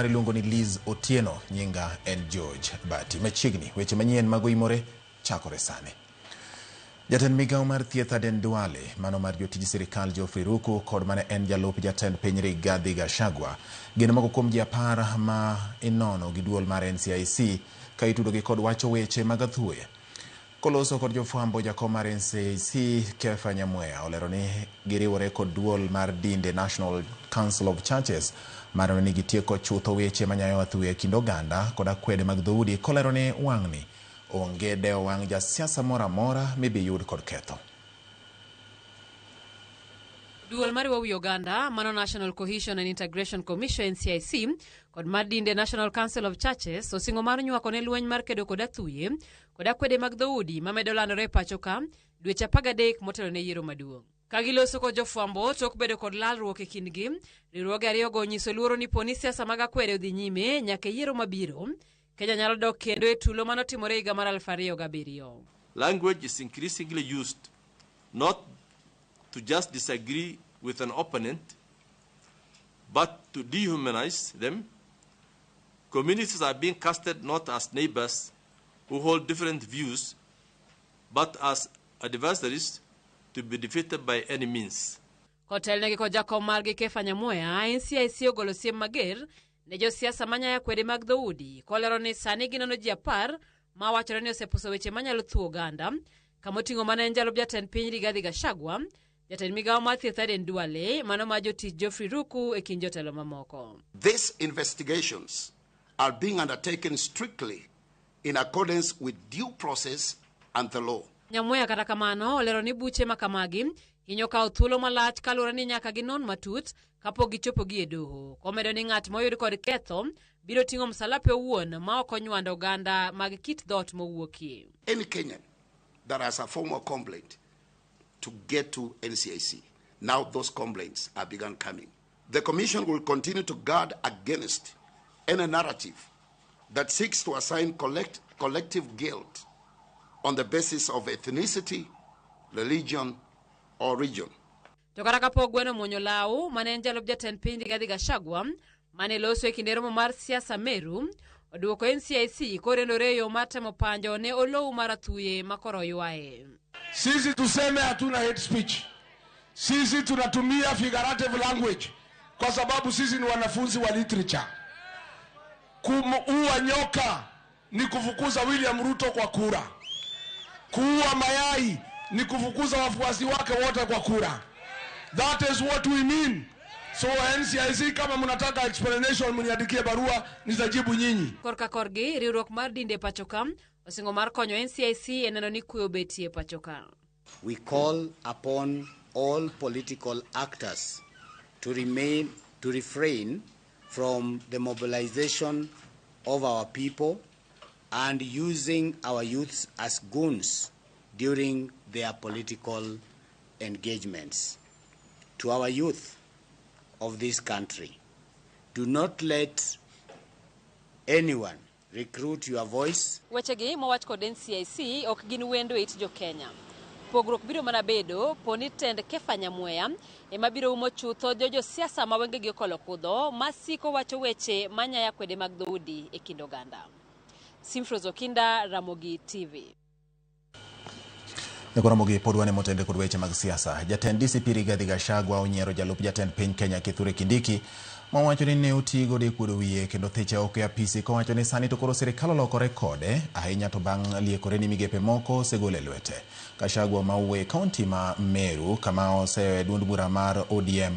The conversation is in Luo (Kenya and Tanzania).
Iluongo ni Liz Otieno, nyinga en George Bati. Machiegni, weche manyien mag oimore chakore sani. Jatend migawo mar thieth Aden Duale, mano mar jotij sirikal Geoffrey Ruku kod mane en jalup jatend piny Rigathi Gachagua gin moko kuom ji 10 ma inono gi duol mar NCIC ka itudogi kod wacho weche mag athuye. Koloso kod jofwambo, jakom mar NCIC Kefa Nyamweya olero ni giriwore kod duol mar dinde National Council of Churches mar neno ni gitieko chutho weche manyayo athuye e kind oganda kod akwede mag dhoudi, kolero ni wang'ni onge dewo wang' jasiasa moro amora mibiyud kod ketho. Duol mariwo wi oganda mano National Cohesion and Integration Commission NCIC kod mar dinde National Council of Churches osingo mar nywako ne lweny mar kedo kod athuye kod akwede mag dhoudi mamedo landore e pacho ka dweche 13 motelo ne yiero maduong'. Ka giloso kod jofwambo tok bedo kod lalruok e kindgi, riwruoge ariyogo onyiso luoro ni poni siasa mag akwede odhi nyime nyaka e yiero mabiro, Kenya nyalo dok kendo e tulo manotimore higa mar 2007. Language is increasingly used not to just disagree with an opponent, but to dehumanize them. Communities are being casted not as neighbors who hold different views, but as adversaries to be defeated by any means. Kotelnegi kod jakom margi Kefa Nyamweya, NCIC ogolo siem mager ne josiasa manyayo akwede mag dhoudi, kolero ni sani ginono ji 10 ma wachore ni osepuso weche manyalo thuo oganda, kamoting'o mana en jalup jatend piny Rigathi Gachagua, jatend migawo mar thieth Aden Duale, mano ma jotich Geoffrey Ruku e kind jotelo mamoko. These investigations are being undertaken strictly in accordance with due process and the law. Nyamweya kata kamano olero ni buche ma kamagi hinyo kawo thuolo malach kaluwore ni nyaka ginon matut kapok gichopo gi e doho. Komedo ni ng'at moyud kod ketho biro ting'o msalape owuon ma ok onywando oganda mag kit dhoot mowuokie. Any Kenyan that has a formal complaint to get to NCIC. Now those complaints are begun coming. The Commission will continue to guard against any narrative that seeks to assign collective guilt on the basis of ethnicity, religion, or region. To kata kapok gweno muonyo law mane en jalup jatend piny Rigathi Gachagua mane loso e kinde romo mar siasa Meru oduoko NCIC korendore e yo mar temo panjo ne olou mar athuye makoro ywaye. Sisi tuseme hatuna hate speech. Sisi tunatumia figurative language kwa sababu sisi ni wanafunzi wa literature. Kumuua nyoka ni kufukuza William Ruto kwa kura. Kuua mayai ni kufukuza wafuasi wake wote kwa kura. That is what we mean. So NCIC, kama mnataka explanation, mniandikie barua nitajibu nyinyi. Korka korgi, riwruok mar dinde pacho ka osingo mar konyo NCIC e neno ni kwe obetie pacho ka. We call upon all political actors to refrain from the mobilization of our people and using our youths as goons during their political engagements. To our youth of this country, do not let anyone recruit your voice. Wechegi mowach kod NCIC ok gin wendo e it jo Kenya. Pogruok biro mana bedo poni tend Kefa Nyamweya ema biro umo chutho jo josiasa ma wengegi okolo kudho masiko wacho weche manyaya kwede mag dhoudi e kind oganda. Simfros Okinda, Ramogi TV. Ramogi pod wane motende kod weche mag siasa. Jatend DCP Rigathi Gachagua onyiero jalup jatend piny Kenya Kithure Kindiki mowacho ni ne oti godo e kuodo wiye kendo thiche oko e apisi, kowacho ni sani to koro sirikal olokore kode ahinya to bang' liekore ni migepe moko osegol e lwete. Gachagua ma owuoyo e kaunti ma Meru kama osewe duond bura mar ODM.